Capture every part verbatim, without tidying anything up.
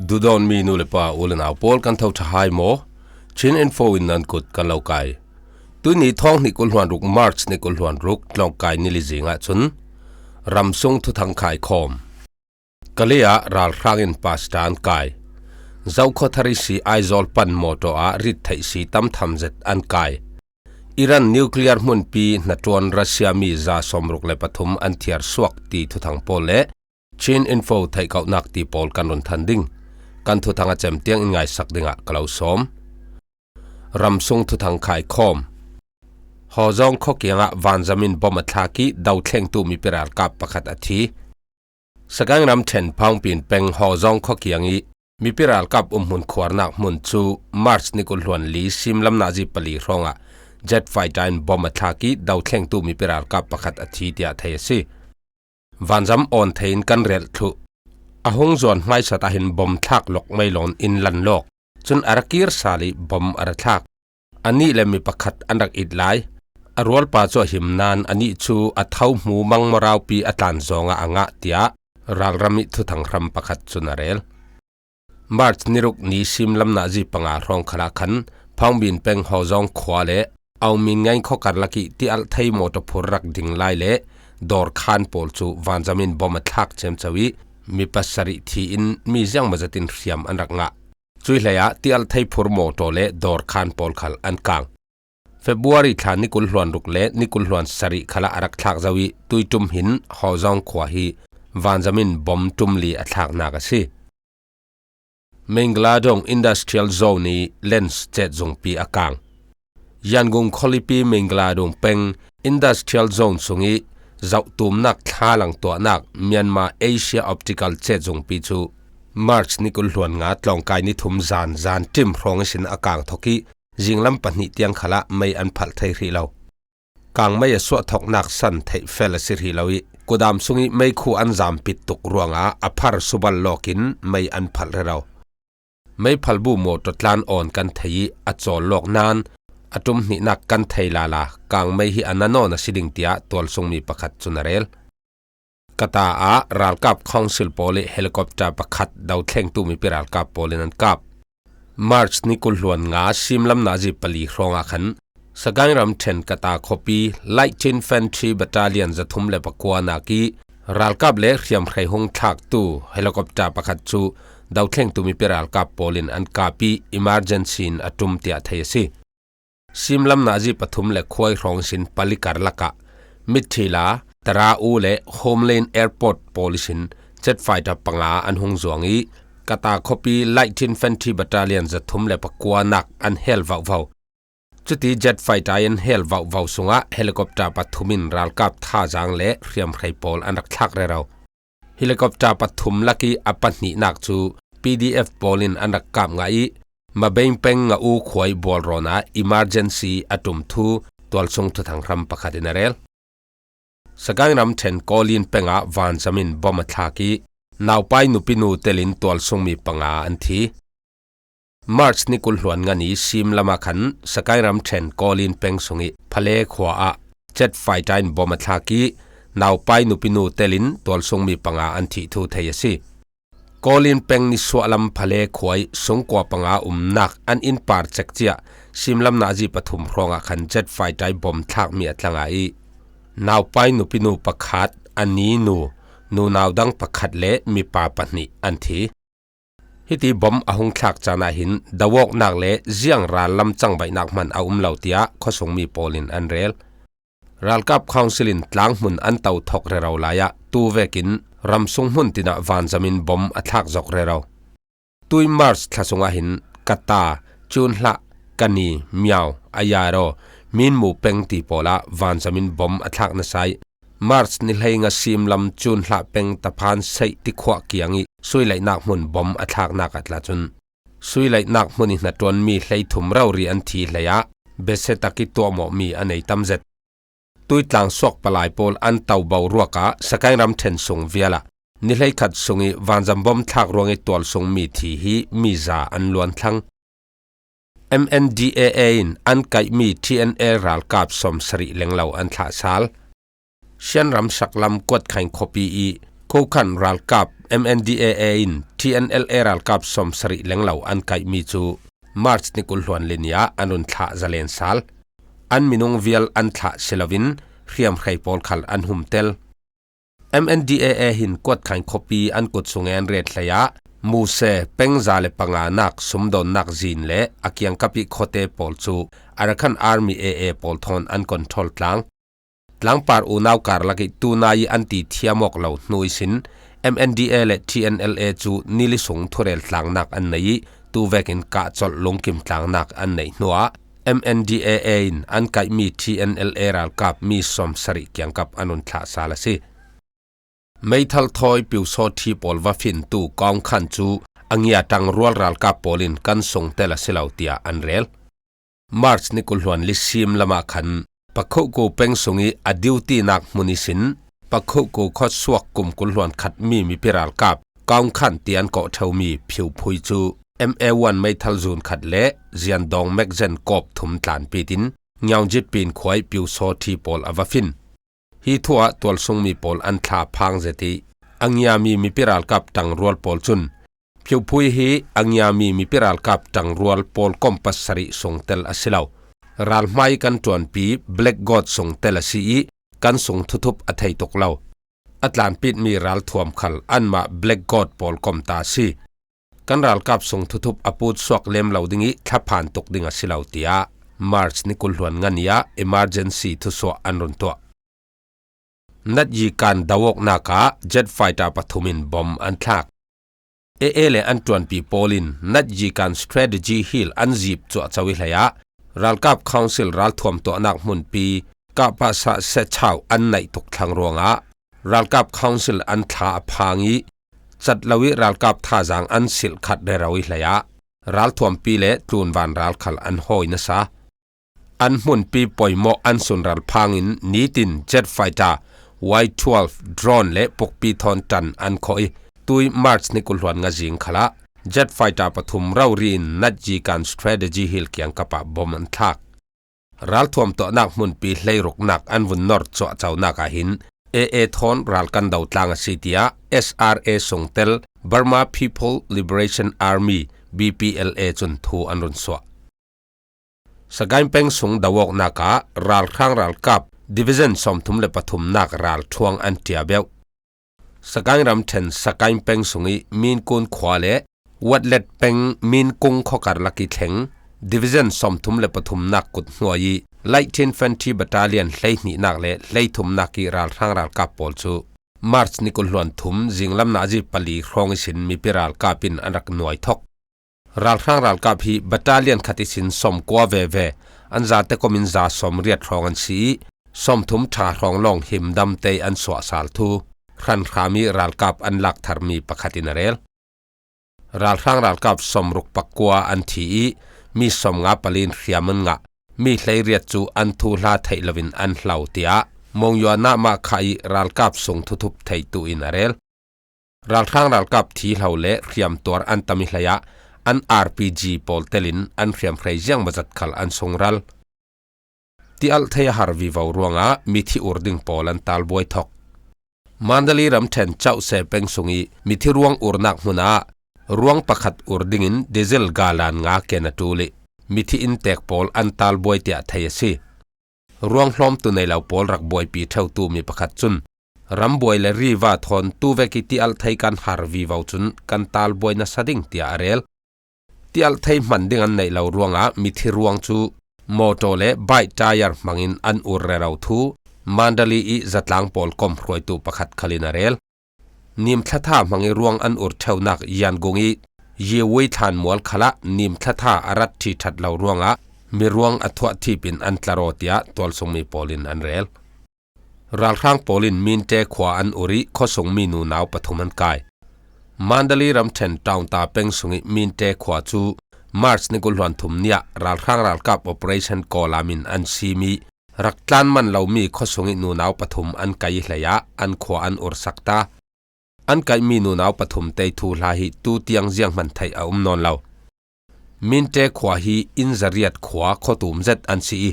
Duhdawtmi nu le pa, u le nau pawl, kan tho ṭha hai maw? Chin Info in nan kut kan lo kai. Tuihni thawng hnih kul hluan ruk, March ni kul hluan ruk, tlawngkai ni li zingah chun ramsung thuthang khaikhawm. Kalay ah ralhrang in pastor an kai. Zokhawthar ihsi Aizawl pan mawtaw ah rit theih si tam tham zet an kai. Iran nuclear hmunpi hnaṭuan Russia mi za sawmruk le pathum an thiar suak ti thuthang pawl le Chin Info theihkauhnak ti pawl kan run than ding. Kan thuthang a cem tiang in ngaisak dingah ka lo sawm. Ramsung thuthang khaikhawm. Hawzawng khaw kiangah vanzam in bom a thlak ih dothlengtu mipi ralkap pakhat a thi. Sagaing ramṭhen Phawngpin peng Hawzawng khaw kiang ih mipi ralkap umhmun khuarnak hmun cu March ni kul hluan li simlam nazi pali hrawngah jet fighter in bom a thlak ih dothlengtu mipi ralkap pakhat a thi, tiah thei a si. Vanzam awn thei in kan relh thluh. A hung zuan hmaisat ahhin bom thlak lawk mei lawn in lan lawk. Cun a ra kir sal ih bom a ra thlak. Anih le mi pakhat an rak it lai. A rualpa cu a him nain anih cu a tho hmu mangmawraupi a tlan zawngah a ngah, tiah ralram ih thuthang hram pakhat cun a rel. March ni ruk ni simlam nazi panga hrawng khalah khan Phawngpin peng Hawzawng khua le Aung Min Ngaing khaw karlak ih tialh thei mawtaw phur rak ding lai le dawr khaan pawl cu vanzam in bom a thlak ciamco ih mi pasarih thi in mi ziangmaw zat in hriam an rak ngah. Cuih hleiah tialh thei phur mawtaw le dawr khaan pawl khal an kang. February thla ni kul hluan ruk le ni kul hluan sarih khalah a rak thlak zo ih tuiṭum hin Hawzawng khua hi vanzam in bom ṭum li a thlaknak a si. Mengladong Industrial Zone ih Lens cetzungpi a kang. Yangon khualipi Mengladong peng Industrial Zone sungih zohtumnak thlalang tuahnak Myanmar Asia Optical cetzungpi cu March ni kul hluan nga tlawngkai ni thum zan zan ṭim hrawng ihsin a kang thok ih zinglam pahnih tiang khalah mei an phalh thei hrih lo. Kangmei a suahthoknak san theih fel a si hrih lo ih kudam sungih meikhu an zampit tuk ruangah a phar subal lawkin mei an phalh rero. Meiphalbu mawtaw tlan awn kan thei ih a cawl lawk nain a ṭum hnihnak kan thei lala kangmei hi a na nawn a si ding, tiah tualsungmi pakhat cun a rel. Qatar ah ralkap council pawl ih helicopter pakhat dothlengtu mipi ralkap pawl in an kap. March ni kul hluan nga simlam nazi pali hrawngah khan Sagaing ramṭhen Qatar khuapi Light Infantry Battalion zathum le pakuanak ih ralkap le hriamhrei hung thlaktu helicopter pakhat cu dothlengtu mipi ralkap pawl in an kap ih emergency in a ṭum, tiah thei a si. Simlam nazi pathum le khuai hrawng ihsin pali karlak ah Mithila, Tara U le Homeland Airport pawl ihsin jet fighter panga an hung zuang ih Qatar khuapi Light Infantry Battalion zathum le pakuanak an hel vauhvau. Cuti jet fighter an hel vauhvau sungah helicopter pathum in ralkap thazaang le hriamhrei pawl an rak thlak rero. Helicopter pathum lakih a pahnihnak cu P D F pawl in an rak kap ngah ih Mabeng peng Nga U khuai bualrawn ah emergency a ṭum thu tualsung thuthang hram pakhat in a rel. Sagaing ramṭhen Kawlin peng ah vanzam in bom a thlak ih naupai nupinu telin tualsungmi panga an thi. March ni kul hluan nga ni simlam ah khan Sagaing ramṭhen Kawlin peng sungih Phale khua ah jet fighter in bom a thlak ih naupai nupinu telin tualsungmi panga an thih thu thei a si. Kawlin peng nisuahlam Phale khua ih sungkua panga umnak an inn par cekciah simlam nazi pathum hrawngah khan jet fighter ih bom thlakmi a tla ngah ih naupai nupinu pakhat, a ninu, nunau dang pakhat le mipa pahnih an thi. Hiti bom a hung thlak caan ah hin do-awknak le ziang rallam cangvaihnak hman a um lo, tiah khuasungmi pawl in an rel. Ralkap council in tlanghmun an to thok rero lai ah tu vekin ramsung hmun tinah vanzam in bom a thlak zok rero. Tui March thla sungah hin Kata, Cunhlah, Kani, Miau, Ayaro, Minmu peng ti pawl ah vanzam in bom a thlak nasa ih March ni hleinga simlam Cunhlah peng Taphan Seih tikhuah kiang ih suilaihnak hmun bom a thlaknak a tla cun suilaihnak hmun ih hnaṭuanmi hleithum rori an thi hleiah biasia tak ih tuahmawhmi a nei tam zet. Tuitlang suak palai pawl an to boruak ah Sagaing ramṭhen sung vial ah ni hleikhat sungih vanzam bom thlak ruangih tualsungmi thi hi mi za an luan thlang. M N D A A in an kaihmi T N L ralkap sawmsarih lenglo an thlah sal. Shan ram saklam Kuatkhaing khuapi ih Kokhan ralkap M N D A A in T N L A ralkap sawmsarih lenglo an kaihmi cu March ni kul hluan li ni ah an run thlah zalen sal. An minung vial an thlah si loin hriamhrei pawl khal an humtel. M N D A A hin Kuatkhain khuapi an kut sung i an ret hlei ah Muse peng za le panga nak sumdawnnak zin le a kiangkap i khuate pawl cu Arakan Army A A pawl thawn an control tlang. Tlangpar unau karlak i tunai i an ti thiam awk lo hnu ihsin M N D A le T N L A cu nili sung thurel tlangnak an nei i tuvekin kahcolh lungkim tlangnak an neih hnuah M N D A A in an kaihmi T N L A ralkap mi sawmsarih kiangkap an run thlah sal a si. Meithal thawi piusawthi pawl va fintu Kaung Khan cu a ngia ṭangrual ralkap pawl in kan sungtel a si lo tiah an rel. March ni kul hluan li sim lamah khan Pakhoku peng sung i a duty nak hmun ihsin Pakhoku khuasuak kum kul hluan khat mi mipi ralkap Kaung Khan tian kawh ṭheumi Phiu Phui cu M A one meithal zun khat le Ziandawng Mekzen kawp thum tlanpit in Ngiaungjit Pin khua i piusawthi pawl a va fin. Hi thu ah tualsungmi pawl an thla phang zet i a ngiami mipi ralkap ṭangrual pawl cun Phiu Phui hi a ngiami mipi ralkap ṭangrual pawl kom pasarih sungtel a si lo. Ralhmai kan ṭuanpi Black God sungtel a si i kan sung thuthup a thei tuk lo. A tlanpitmi ralthuam khal anmah Black God pawl kom ta a si. Kan ralkap sung thuthup a put suak lem lo ding i thlaphan tuk ding a si lo, tiah March ni kul hluan nga ni ah emergency thusuah an run tuah. Natyikan do awknak ah jet fighter pathum in bom an thlak. A A le an ṭuanpi pawl in Natyikan Strategy Hill an zip cuahco i hlei ah ralkap council ralthuam tuahnak hmunpi Kapasa Sechau an naih tuk thlang ruangah ralkap council an thla a phang i cat lo i ralkap thazaang an silh khat rero i hlei ah ralthuampi le tlunvan ral khal an hawi nasa. An hmunpi poimawh an sunral phangin nitin jet fighter Y twelve drone le pukpi thawn ṭan an khawh i tui March ni kul hluan nga zing khalah jet fighter pathum rori in Natyikan Strategy Hill kiangkap ah bom an thlak. Ralthuam tuahnak hmunpi hleiruknak an vun nor cuahconak ah hin A A thawn ral kan do tlang a si, tiah S R A sungtel Burma People Liberation Army, B P L A, cun thu an run suah. Sagaing peng sung do awknak ah ralhrang ralkap Division sawmthum le pathumnak ralṭhuang an ṭiabeuh. Sagaing ramṭhen Sagaing peng sung i Minkun khua le Watlet peng Minkung khuakar lak i thleng Division sawmthum le pathumnak kut hnuai i Light Infantry Battalion hleihnihnak le hleithumnak i ralhrang ralkap pawl cu March ni kul hluan thum zinglam nazi pali hrawng ihsin mipi ralkap in an rak nuai thok. Ralhrang ralkap hi battalion khat ihsin sawmkua veve, an zate kom in za sawmriat hrawng an si i, sawmthum ṭha hrawng lawng himdam te an suahsal thu hranhram i ralkap an lak tharmi pakhat in a rel. Ralhrang ralkap sawmruk pakua an thi i, mi sawmnga pali in hriam an ngah, mi hleiriat cu an thuhla theih loin an hlo, tiah Monywa Nama kha i ralkap sung thuthup theitu in a rel. Ralhrang ralkap thihlo le hriamtuar an tam i hlei ah an R P G pawl telin an hriamhrei ziangmawzat khal an sungral. Tialhthei a har vivo ruangah mithi ur ding pawl an talbuai thok. Mandalay ramṭhen Chauhse peng sung i mithi ruang urnak hmun ah ruang pakhat ur dingin diesel galan nga ken a ṭul i mithi inntek pawl an talbuai tiah thei a si. Ruang hlawmtu nei lo pawl rak buaipi ṭheutu mi pakhat cun, rambuai le riva thawn tuvek i tialhthei kan har vivo cun kan talbuai nasa ding, tiah a rel. Tialhthei hman ding an neih lo ruangah mithi ruang cu mawtaw le bike tyre hmangin an ur rero thu Mandalay i zatlang pawl kom hruaitu pakhat khal in a rel. Nimthlatha hmang i ruang an ur ṭheunak Yangon i Yeway thlanmual khalah nimthlatha a rat ṭhiṭhat lo ruangah miruang a thuah thip in an tlar aw, tiah tualsungmi pawl in an rel. Ralhrang pawl in Minte khua an ur i khuasungmi nunau pathum an kai. Mandalay ramṭhen Taungta peng sung i Minte khua cu March ni kul hluan thum ni ah ralhrang ralkap operation kawlam in an sim i rak tlan man lomi khuasung i nunau pathum an kai i hlei ah an khua an ursak ta. An kaihmi nunau pathum te thuhla hi tu tiang zianghman theih a um nawn lo. Minte khua hi inn zariat khua khuatum zet an si i,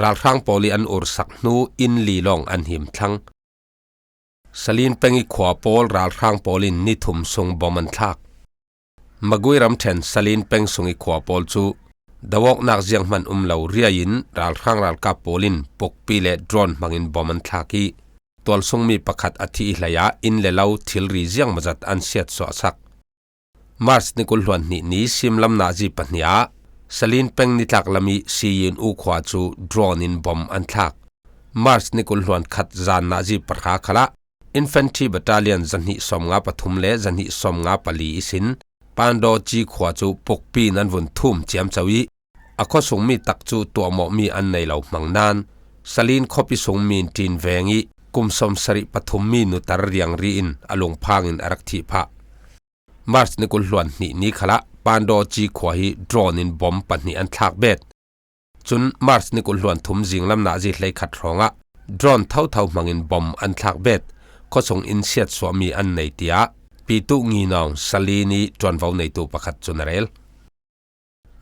ralhrang pawl i an ursak hnu inn li lawng an him thlang. Salin peng i khua pawl ralhrang pawl in ni thum sung bom an thlak. Magui ramthen Salin peng sung i khua pawl cu dawawknak zianghman um lo riai-in ralhrang ralkap pawl in pukpi le drone hmangin bom an thlak i tualsungmi pakhat a thi i hlei ah inn le lo thilri ziangmazat an siatsuah sak. March ni kul hluan hnih ni simlam nazi pahnih ah Salin peng nitlak lam i Siyin U khua cu drone in bom an thlak. March ni kul hluan khat zan nazi pahra khalah Infantry Battalion zahnih sawmnga pathum le zahnih sawmnga pali ihsin Pandaw Ci khua cu pukpi in an vun thum ciamco i a khuasungmi tak cu tuahmawhmi an nei lo hmang nain Salin khuapi sung Mintin veng i kum sawmsarih pathummi nutar riangri in a lungphang in a rak thih phah. March ni kul hluan hnih ni khalah Pandaw Ci khua hi drone in bom pahnih an thlak bet. Cun March ni kul hluan thum zinglam nazi hleikhat hrawngah drone thotho hmangin bom an thlak bet. Khuasung in siatsuahmi an nei, tiah Pitu Nginawng Salin i ṭuanvo neitu pakhat cun a rel.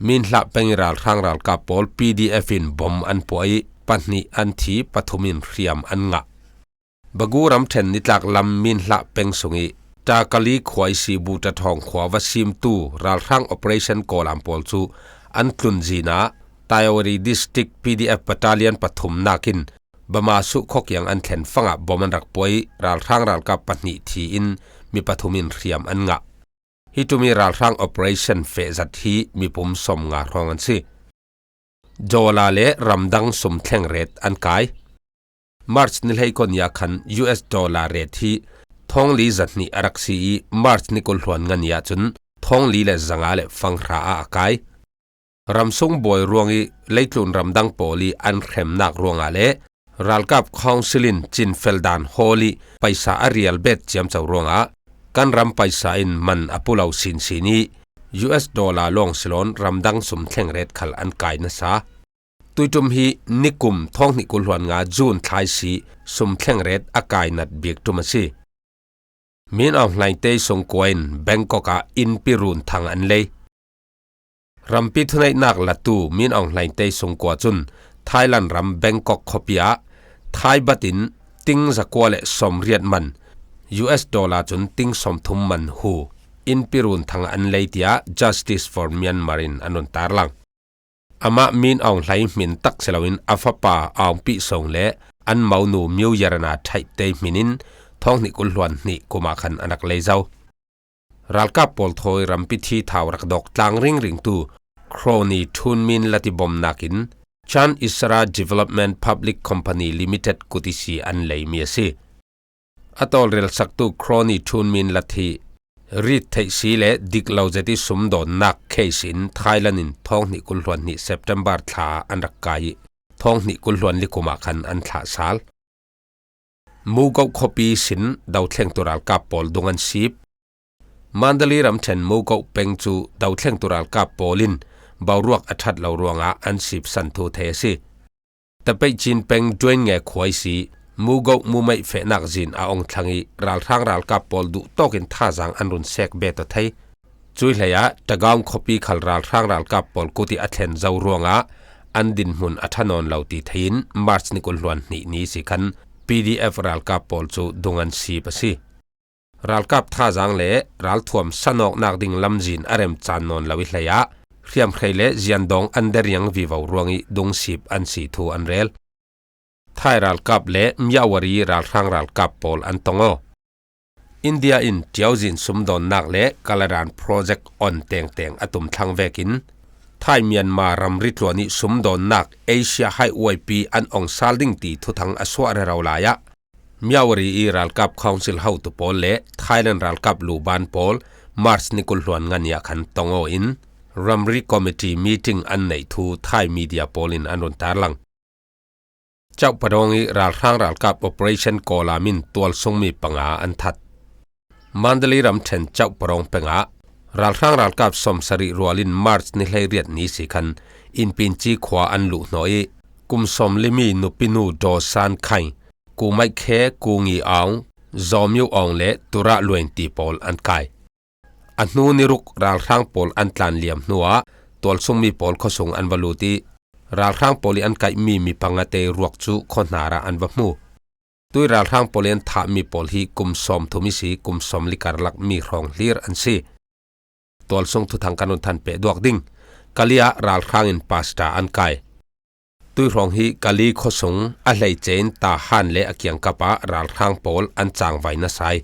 Minhlah peng i ralhrang ralkap pawl P D F in bom an puah i pahnih an thi, pathum in hriam an ngah. Bagu ramṭhen nitlak lam Minhlah peng sung i Takali khua i si Buta Thawng khua va simtu ralhrang operation kawlam pawl cu an tlun zin ah Tayawari District P D F Battalion pathum nakin Bamasuh khuakiang an thlen fangah bom an rak puah i ralhrang ralkap pahnih thi in mi pathum in hriam an ngah. Hi ṭum i ralhrang operation fehzat hi mipum sawmnga hrawng an si. Dollar le ramdang sum thleng ret an kai. March ni hleikua ni ah khan U S dollar ret hi thawngli zahnih a rak si i March ni kul hluan nga ni ah cun thawngli le zanga le fanghra ah a kai. Ramsung buai ruang i leitlun ramdang pawl i an hremnak ruangah le ralkap council in cinfel dan hawl i paisa a rial bet ciamco ruangah kan ram paisa in man a pu lo sinsin i U S dollar lawng si loin ramdang sum thleng ret khal an kai nasa. Tuiṭum hi nikum thawng hnih kul hluan nga June thlai si sum thleng ret a kai nat bik ṭum a si. Min Aung Hlaing te sungkua in Bangkok ah innpi run thang an lei. Rampi thuneihnak latu Min Aung Hlaing te sungkua cun Thailand ram Bangkok khuapi ah Thai baht in ting zakua le sawmriat man, U S dollar cun ting sawmthum man hu innpi run thang an lei, tiah Justice for Myanmar in an run tarlang. Amah Min Aung Hlaing hmin tak si loin a fapa Aung Pi Sung le an monu Myo Yarana Thaite hmin in thawng hnih kul hluan hnih kum ah khan an rak lei zo. Ralkap pawl thawi rampi thi thau rak dawk tlang ringringtu Crony Thun Min Lat i bomnak in Chan Isara Development Public Company Limited kut ihsi an leimi a si. A tawlrel saktu Crony Thun Min Lat hi rit theih si le dik lo zet i sumdawnnak case in Thailand in thawng hnih kul hluan hnih September thla an rak kai i thawng hnih kul hluan li kum ah khan an thlah sal. Mugoh khuapi sin dothlengtu ralkap pawl dung an sip. Mandalay ramṭhen Mugoh peng cu dothlengtu ralkap pawl in boruak a ṭhat lo ruangah an sipsan thu thei a si. Tapeih Cin peng Duan Nge khua ihsi Mugoh mumeih fehnak zin a ong thlang i ralhrang ralkap pawl duhtawk in thazaang an run sek bet aw thei. Cui hleiah Tagaung khuapi khal ralhrang ralkap pawl kut i a thlen zo ruangah an dinhmun a ṭha nawn lo ti thei in March ni kul hluan hnih ni si khan P D F ralkap pawl cu dung an sip a si. Ralkap thazaang le ralthuam sanawknak ding lamzin a rem caan nawn lo i hleiah hriamhrei le ziandawng an deriang vivo ruang i dungsip an si thu an rel. Thai ralkap le Myawaddy ralhrang ralkap pawl an tong aw. India in tiauzin sumdawnnak le Kaladan project on tengteng a tum thlang vekin Thai Myanmar ramri tluan i sumdawnnak Asia Highway pi an ong sal ding ti thuthang a suah rero lai ah Myawaddy i ralkap council hotu pawl le Thailand ralkap luban pawl March ni kul hluan nga ni ah khan tong aw in ramri committee meeting an neih thu Thai media pawl in an run tarlang. Chauh Padawng i ralhrang ralkap operation kawlam in tualsungmi panga an that. Mandalay ramṭhen Chauh Padawng pengah ralhrang ralkap sawmsarih rual in March ni hleiriat ni si khan Inpinci khua an luhhnawh i kum sawmlimi nupinu Daw San Khaing, Ku Maih Khe, Ku Ngi Aung, Zaw Myo Aung le Turah Luain ti pawl an kai. A hnu ni ruk ralhrang pawl an tlan liam hnuah tualsungmi pawl khuasung an va lut i ralhrang pawl i an kaihmi mi pangate ruak cu khuahnar ah an va hmu. Tui ralhrang pawl in thahmi pawl hi kum sawmthum isi, kum sawmli karlak mi hrawng hlir an si. Tualsung thuthang kan run thanpeh duak ding. Kali ah ralhrang in pastor an kai. Tui hrawng hi Kali khuasung a hleice in Tahan le a kiangkap ah ralhrang pawl an changvai nasa hi.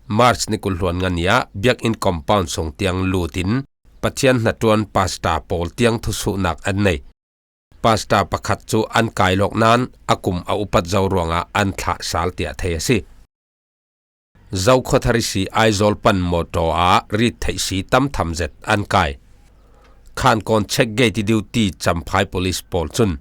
March ni kul hluan nga ni ah biakinn compound sung tiang lut in Pathian hnaṭuan pastor pawl tiang thusuhnak an nei. Pastor pakhat cu an kai lawk nain a kum a upat zo ruangah an thlah sal tiah thei a si. Zokhawthar ihsi Aizawl pan mawtaw ah rit theih si tam tham zet an kai. Khankawn check gate duty Champhai Police pawl cun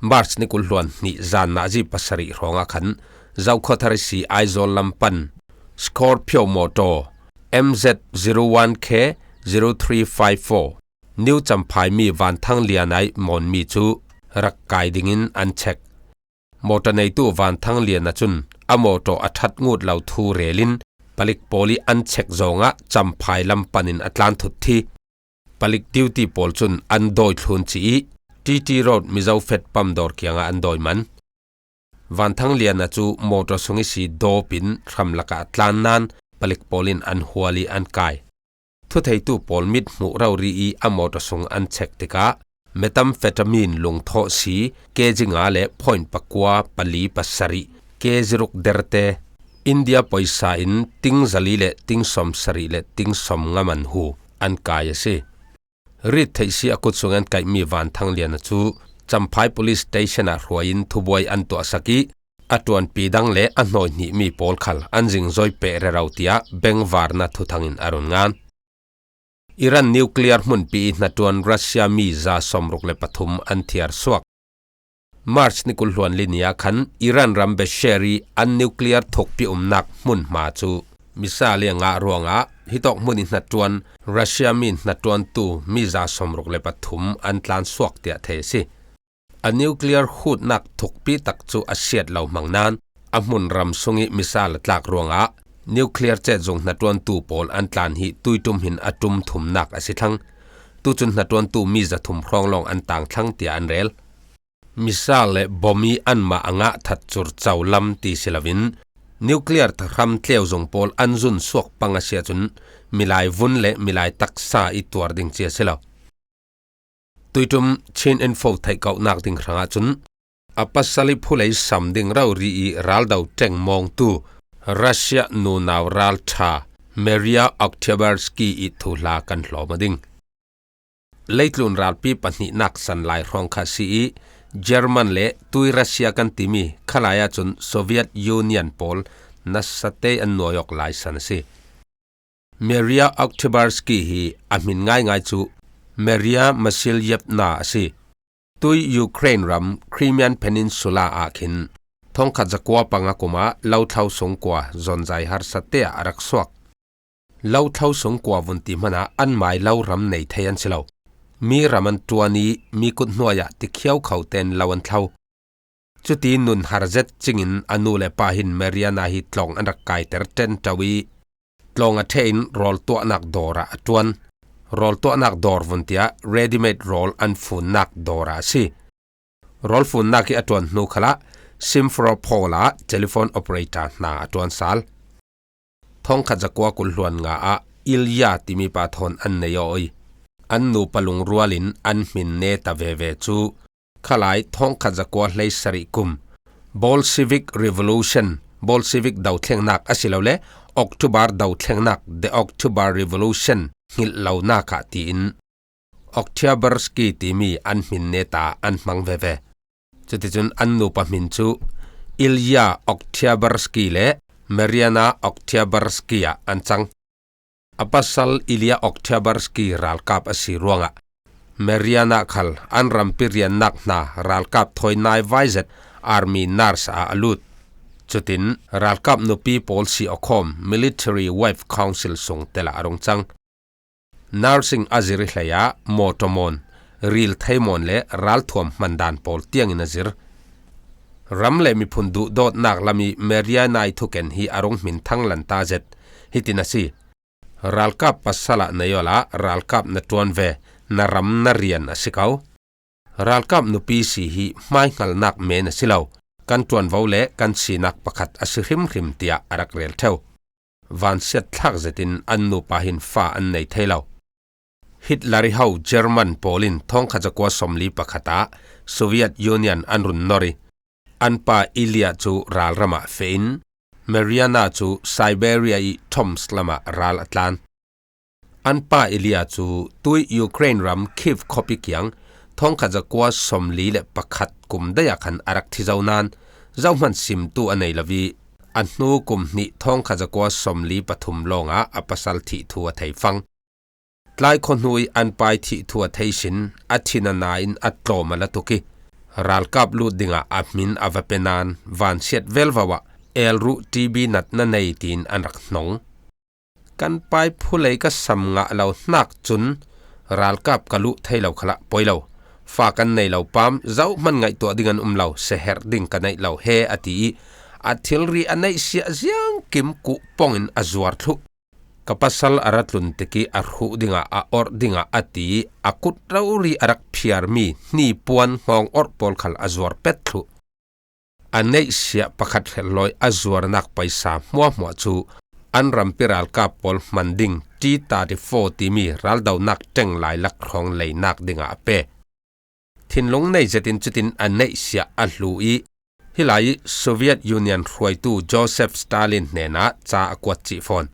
March ni kul hluan hnih zan nazi pasarih hrawngah khan Zokhawthar ihsi Aizawl lam pan Scorpio mawtaw M Z zero one K zero three five four New Champhai mi Vanthang Lianai mawnmi cu rak kai dingin an check. Mawtaw neitu Vanthang Liana cun a mawtaw a ṭhat ngut lo thu rel in palik pawl i an check zawngah Champhai lam panin a tlan thut thi. Palik duty pawl cun an dawi thlun ci i T T Road Mizo Fed pam dawr kiangah an dawi man. Vanthang Liana cu mawtaw sung ihsi dawp in hram lakah a tlan nain palik pawl in an hual i an kai. Thutheitu pawl mithmuh rori i a mawtaw sung an check tikah methamphetamine lungthawh si kg nga le point pakua pali pasarih, kg ruk derte, India pawisa in ting zali le ting sawmsarih le ting sawmnga man hu an kai a si. Rit theih si a kut sung an kaihmi Vanthang Liana cu Champhai Police Station ah hruai in thubuai an tuahsak i a ṭuanpi dang le a hnawi hnihmi pawl khal an zingzawi peh rero tiah bengvarna thuthang in a run ngan. Iran nuclear hmunpi i hnaṭuan Russia mi za sawmruk le pathum an thiar suak. March ni kul hluan li ni ah khan Iran ram Beisheri an nuclear thukpi umnak hmunhma cu missile i a ngah ruangah hitawk hmun i hnaṭuan Russia mi hnaṭuantu mi za sawmruk le pathum an tlan suak tiah thei a si. A nuclear hutnak thukpi tak cu a siat lo hmang nain a hmun ram sung i missile a tlak ruangah nuclear cetzung hnaṭuantu pawl an tlan hi tuiṭum hin a ṭum thumnak a si thlang. Tucun hnaṭuantu mi zathum hrawng lawng an tang thlang tiah an rel. Missile le bom i anmah a ngah that cur co lam ti si loin nuclear thahram tleuzung pawl an zun suak pang a si ahcun milai vun le milai taksa i tuar ding ci a si lo. Tuiṭum Chin Info theih kauhnak ding hrangah cun a pasal i phulei sam ding rori i raldo ṭengmawngtu Russia nunau ralṭha Maria Oktyabrski i thuhla kan hlawm a ding. Leitlun ralpi pahnihnak san lai hrawng kha si i German le tui Russia kan timi khalai ahcun Soviet Union pawl nasate an nuai awk lai san a si. Maria Oktyabrski hi a hmin ngaingai cu Maria Vasilyevna a si. Tui Ukraine ram Crimean Peninsula ah khin thongkhat zakua panga kum ah lothlo sungkua zonzai harsa te ah a rak suak. Lothlo sungkua vun ti hmanah an mai lo ram nei thei an si lo. Mi ram an ṭuan i mi kut hnuai ah tikhiau kho tein lo an thlo. Cuti nun har zet cingin a nu le pa hin Mariana hi tlawng an rak kaiter ṭenṭo i tlawng a ṭheh in rawl tuahnak dawr ah a ṭuan. Rawl tuahnak dawr vun tiah ready-made rawl an funnak dawr ah a si. Rawl funnak i a ṭuan hnu khalah Simferopol ah telephone operator hna a ṭuan sal. Thongkhat zakua kul hluan nga ah Ilya timi pa thawn an nei aw i an nupa lungrual in an hmin neta veve cu khalai thongkhat zakua hleisarih kum Bolshevik Revolution, Bolshevik dothlengnak a si lo le October dothlengnak, The October Revolution hngilh lonak ah tiin Oktyabrski timi an hmin neta an hmang veve. Cuticun an nupa hmin cu Ilya Oktyabrski le Mariana Oktyabrski ah an cang. A pasal Ilya Oktyabrski ralkap a si ruangah Mariana khal an rampi riannak hna ralkap thawi nai vaizet army nurse ah a lut. Cutin ralkap nupi pawl si awkhawm Military Wife Council sung telah a rung cang. Nursing a zir i hlei ah mawṭaw mawn, ril thei mawn le ralthuam hmandan pawl tiangin a zir. Ram le miphun duhdawtnak lam i Mariana i thuken hi a rung hmin thang lanta zet hitin a si. Ralkap pasal ah na i ol ah ralkap na ṭuan ve, na ram na rian a si ko. Ralkap nupi si hi hmaihngalnak men a si lo. Kan ṭuanvo le kan sinak pakhat a si hrimhrim tiah a rak rel ṭheu. Vansiat thlak zetin an nupa hin fa an nei thei lo. Hitler i ho German pawl in thawngkhat zakua sawmli pakhat ah Soviet Union an run nor i, an pa Ilya cu ralram ah feh in, Mariana cu Siberia i Tomsk lamah ral a tlan. An pa Ilya cu tui Ukraine ram Kyiv khuapi kiang thawngkhat zakua sawmli le pakhat kum dei ah khan a rak thi zo nain, zohman simtu a nei lo i, a hnu kum hnih thawngkhat zakua sawmli pathum lawngah a pasal thih thu a thei fang. Tlai khuahnu i an pai thih thu a thei sin, a thin a na in a tlawm a la tuk i, ralkap lut dingah a hmin a va pe nain vansiat velvo ah elruh T B natna nei tiin an rak hnong. Kan pai phulei ka sam ngah lo hnak cun ralkap ka luh thei lo khalah poi lo. Fa kan nei lo pam, zohman ngaihtuah ding an um lo, seherh ding ka neih lo he, a ti i, a thilri a neihsiah ziangkim kuh pongin a zuar thluh. Ka pasal a ra tlun tik i a hruh dingah, a orh dingah a ti i, a kut rori a rak phiarmi hnipuan hngawng orh pawl khal a zuar pet thluh. A neihsiah pakhat hrelh lawi a zuarnak paisa hmuahhmuah cu an rampi ralkap pawl hman ding T thirty-four timi raldonak ṭeng lailak hrawng leinak dingah a pe. Thinlung nei zetin cutin a neihsiah a hlu i, hih lai i Soviet Union hruaitu Joseph Stalin hnenah ca a kuat cih fawn.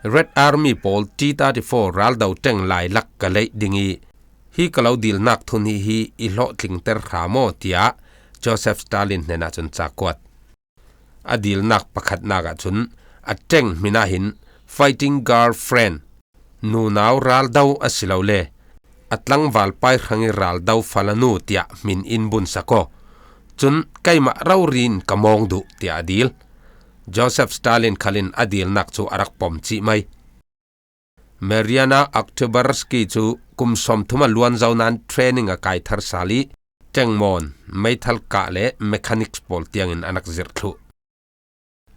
Red Army pawl T thirty-four raldo ṭeng lailak ka leih ding i, hi ka lo dilnak thun hi hi i hlawhtlingter hra maw, tiah Joseph Stalin hnenah cun ca kuat. A dilnak pakhatnak ah cun a ṭeng hmin ah hin Fighting Girlfriend, nunau raldo asilole a tlangval pai hrang i raldo falanu tiah hmin in bun sak aw. Cun keimah rori in ka mawng duh, tiah a dil. Joseph Stalin khal in a dilnak cu a rak pom cih mai. Mariana Oktyabrsky cu kum sawmthum a luan zo nain training a kai thar sal i, ṭengmawn, meithal kah le mechanics pawl tiangin a rak zirh thluh.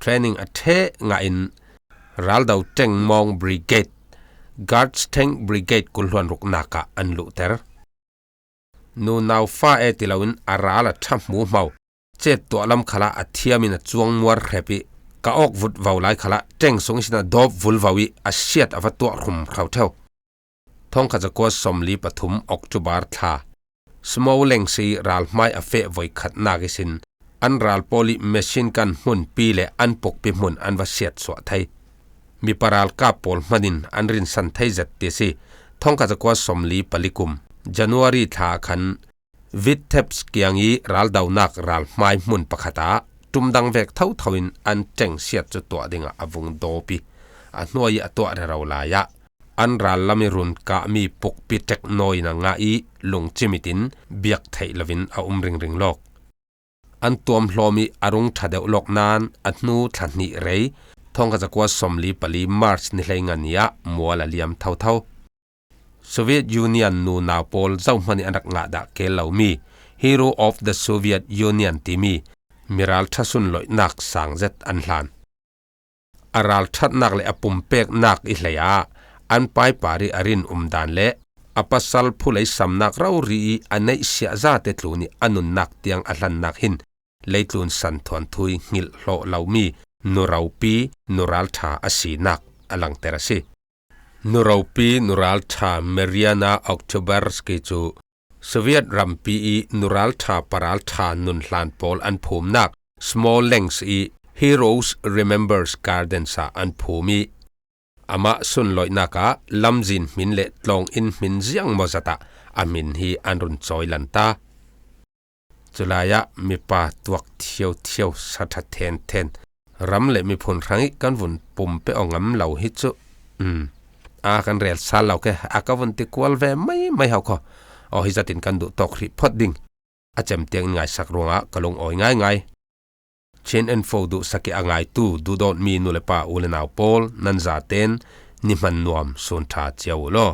Training a ṭheh ngah in raldo ṭengmawng brigade, Guards Tank Brigade kul hluan ruknak ah an luhter. Nunau fa e ti loin a ral a ṭha hmuhmo, cet tuah lam khalah a thiam in a cuang muar hrep i, ka awk vut vo lai khalah ṭeng sung ihsin a dawp vulvo i a siat a va tuah hrum hro ṭheu. Thawngkhat zakua sawmli pathum October thla, Smolensk i ralhmai a feh voikhatnak ihsin an ral pawl i machine gun hmunpi le an pukpi hmun an va siatsuah thei. Mipa ralkap pawl hman in an rinsan thei zet ti a si. Thawngkhat zakua sawmli pali kum January thla khan Vitebsk kiang i raldonak ralhmai hmun pakhat ah ṭum dang vek thotho in an ṭeng siat cu tuah dingah a vung dawp i, a hnuai i a tuah rero lai ah an ral lam i run kahmi pukpi ṭek nawi in a ngah i, lungcimit in biak theih loin a um ringring lawk. An tuamhlawm i a rung ṭha deuh lawk nain a hnu thla hnih rei, thawngkhat zakua sawmli pali March ni hleinga ni ah mual a liam thotho. Soviet Union nunau pawl zohman i an rak ngah dah keel lomi Hero of the Soviet Union timi miral ṭha sunloihnak sang zet an hlan. A ralṭhatnak le a pumpeknak i hleiah an paipar i a rin umdan le a pasal phulei samnak rori i a neihsiah zate tlun i a nunnak tiang a hlannak hin leitlun santhuanthu i hngilh hlawh lomi nuropi, nuralṭha a sinak a langter a si. Nuropi nuralṭha Mariana Oktyabrsky cu Soviet rampi i nuralṭha paralṭha nunhlan pawl an phumnak Smolensk i Heroes Remembers Gardens ah an phum i, amah sunloihnak ah lamzin hmin le tlawng in hmin ziangmaw zat ah a hmin hi an run cawi lanta. Culai ah mipa tuak thiothiau, sa ṭha thenthen, ram le miphun hrang i kan vun pumpek aw ngam lo hi cu. Um, a kan rel sal lo ke, a ka vun ti kual ve mai mai hau kho. Aw, hi zatin kan duh tawk hrih phot ding. A cem tiang in ngaisak ruangah ka lungawi ngaingai. Chin Info duhsak i a ngaitu duhdawtmi nu le pa, u le nau pawl, nan zaten ni hman nuam, sun ṭha cio u law.